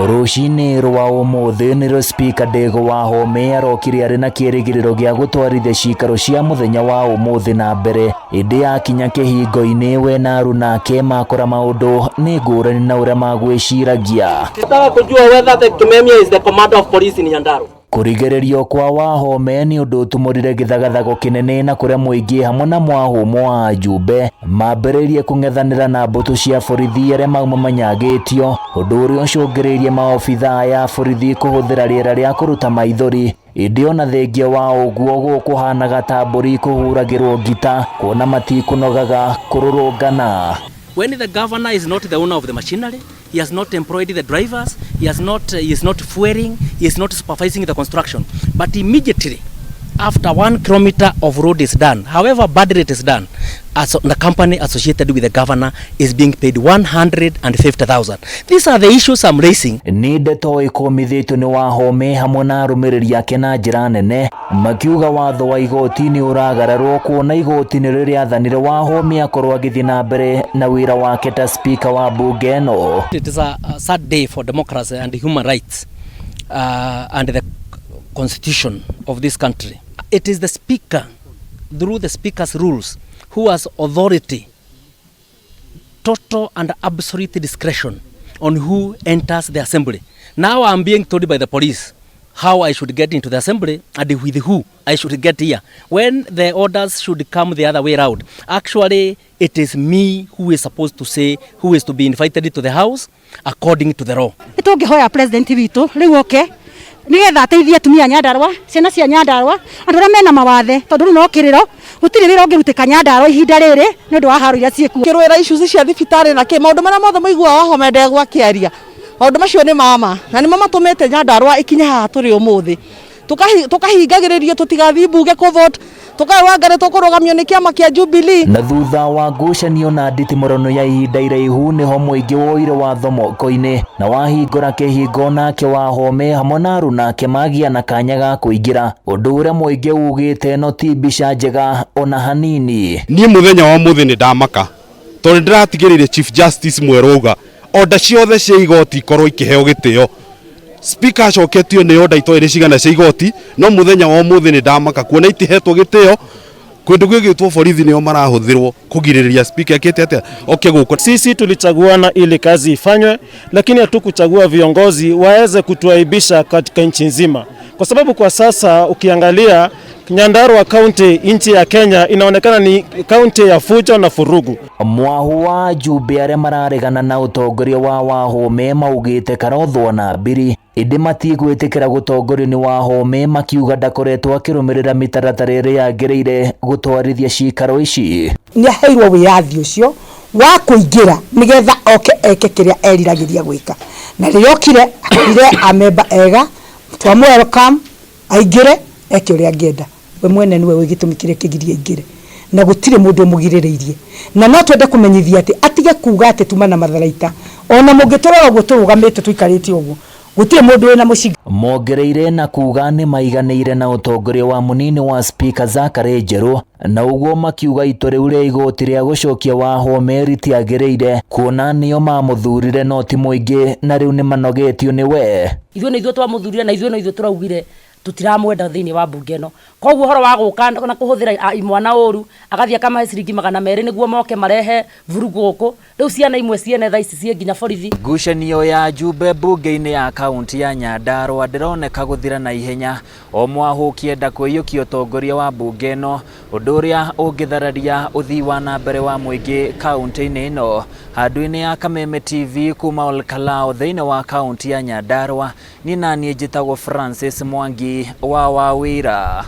Rũcinĩ rwa ũmũthĩ nĩrĩo Spika Ndegwa Wahome arokire arĩ na kĩrĩgĩrĩro gĩa gũtwarithia cikaro cia mũthenya wa ũmũthĩ na mbere, ĩndĩ akinya kĩhingo-inĩ we na aruna ake makora maũndũ nĩ ngũrani na ũrĩa magwĩciragia. Nataka kujua whether the Kimemia is the commander of police in Nyandarua. Kũrigĩrĩrio kwa Wahome nĩ ũndũ ũtumũrire gĩthagathago kĩnene na kũrĩa mũingĩ hamwe na mwahũmũ wa ajumbe mambĩrĩirie kũng'ethanĩra na mbũtũ cia borithi arĩa mauma manyagĩtio, ũndũ ũrĩa ũcũngĩrĩirie maobithaa aya a borithi kũhũthĩra rĩera rĩa kũruta maithori. Ĩndĩ ona thengia wa ũguo gũkũhanaga ta mbũri kũhuragĩrwo ngita kuona matikũnogaga kũrũrũngana. When the governor is not the owner of the machinery, he has not employed the drivers, he is not fueling, he is not supervising the construction. But immediately after 1 kilometer of road is done, however badly it is done, as the company associated with the governor is being paid 150,000. These are the issues I'm raising. Nĩ ndeto ĩkũmithĩtio nĩ Wahome hamwe na arũmĩrĩri ake na njĩra nene, makiuga watho wa igoti nĩ ũragararwo kuona igoti nĩrĩo rĩathanire Wahome akorwo agĩthiĩ na mbere na wĩra wake ta spika wa mbunge ĩno. It is a sad day for democracy and human rights and the constitution of this country. It is the speaker, through the speaker's rules, who has authority, total and absolute discretion on who enters the assembly. Now I'm being told by the police how I should get into the assembly and with who I should get here, when the orders should come the other way round. Actually, it is me who is supposed to say who is to be invited to the house according to the law. Nĩ tũngĩhoya president witũ rĩu oke nĩgetha ateithie atumia a Nyandarua, ciana cia Nyandarua, andũ arĩa mena mawathe, tondũ rĩu no kĩrĩro, gũtirĩ wĩra ũngĩrutĩka Nyandarua ihinda rĩrĩ nĩ ũndũ wa haro iria ciĩkuo. Kĩrũĩra issues cia thibitarĩ na kĩ maũndũ marĩa mothe mũiguaga Wahome Ndegwa akĩaria, maũndũ macio nĩ mama na nĩmo matũmĩte Nyandarua ĩkinye haha tũrĩ ũmũthĩ. Tũkahingagĩrĩrio tũtigathiĩ mbunge kũ vote, tũkarwo anga nĩ tũkũrũgamio nĩ kĩama kĩa Jubilee. Na thutha wa ngucanio na nditimũrano ya ihinda iraihu, nĩho mũingĩ woire watho moko-inĩ na wahingũra kĩhingo, nake Wahome hamwe na aruna ake magĩa na kanya ga kũingĩra, ũndũ ũrĩa mũingĩ ugĩte no ti mbica njega ona hanini. Niĩ mũthenya wa mũthĩ nĩ ndamaka tondũ nĩ ndĩratigĩrĩire Chief Justice mwerũ auga order ciothe cia igoti ikorwo ikĩheo gĩtĩo. Speaker acoketio nĩ order itoĩ nĩ cigana cia igoti, no mũthenya wa ũmũthĩ nĩ ndamaka kuona itihetwo gĩtĩo. Kũndũ gwĩgĩtwo borithi nĩo marahũthĩrwo kũgirĩrĩria speaker akĩte atĩa oke gũkũ. Sisi tulichaguana ili kazi ifanywe, lakini hatukuchagua viongozi waweze kutuaibisha katika nchi nzima, kwa sababu kwa sasa ukiangalia Nyandarua County, nchi ya Kenya inaonekana ni kaunti ya fujo na furugu. Mwahu wa ajumbe arĩa mararegana na ũtongoria wa Wahome maugĩte karothwo na mbiri, ĩndĩ matigwĩtĩkĩra gũtongorio nĩ Wahome, makiuga ndakoretwo akĩrũmĩrĩra mĩtaratara ĩrĩa yagĩrĩire gũtwarithia cikaro ici. Nĩ aheirwo wĩyathi ũcio wa kũingĩra nĩgetha oke eke kĩrĩa eriragĩria gwĩka, na rĩrĩa okire akorire amemba ega, twamũ welcome aingĩre eke ũrĩa angĩenda. We mwene nĩwe wĩ gĩtũmi kĩrĩa kĩgiria aingĩre, na gũtirĩ mũndũ ũmũgirĩrĩirie, na no twende kũmenyithia atĩ atige kuga atĩ tuma na matharaita. Ona mũngĩtũrora ũguo tũrũgamĩte tũikarĩte ũguo, gũtirĩ mũndũ wĩna mũcinga. Mongereire na kuga nĩ maiganĩire na ũtongoria wa mũnini wa spika Zachary Njerũ, na ũguo makiuga itua rĩu rĩa igoti rĩa gũcokia Wahome rĩtiagĩrĩire kuona nĩo mamũthurire no ti mũingĩ, na rĩu nĩ manogetio nĩ we. Ithuĩ nĩ ithuĩ twamũthurire, na ithuĩ no ithuĩ tũraugire tũtiramwenda thĩinĩ wa mbunge ĩno. Koguo ũhoro wa gũka na kũhũthĩra imwana ũru, agathiĩ akamahe ciringi 200 nĩguo moke marehe vurugu gũkũ, rĩu ciana imwe ciene thaa ici ciĩ nginya borithi. Ngucanio ya njumbe mbunge-inĩ ya kaunti ya Nyandarua ndĩroneka gũthira na ihenya, o mwahu ũkĩenda kwĩiyũkia ũtongoria wa mbunge ĩno, ũndũ ũrĩa ũngĩthararia ũthii wa na mbere wa mũingĩ kaunti-inĩ ĩno. Handũ-inĩ ya Kameme TV kuma Olkalou thĩinĩ wa kaunti ya Nyandarua, niĩ naniĩ njĩtagwo Francis Mwangi wa Wawĩra.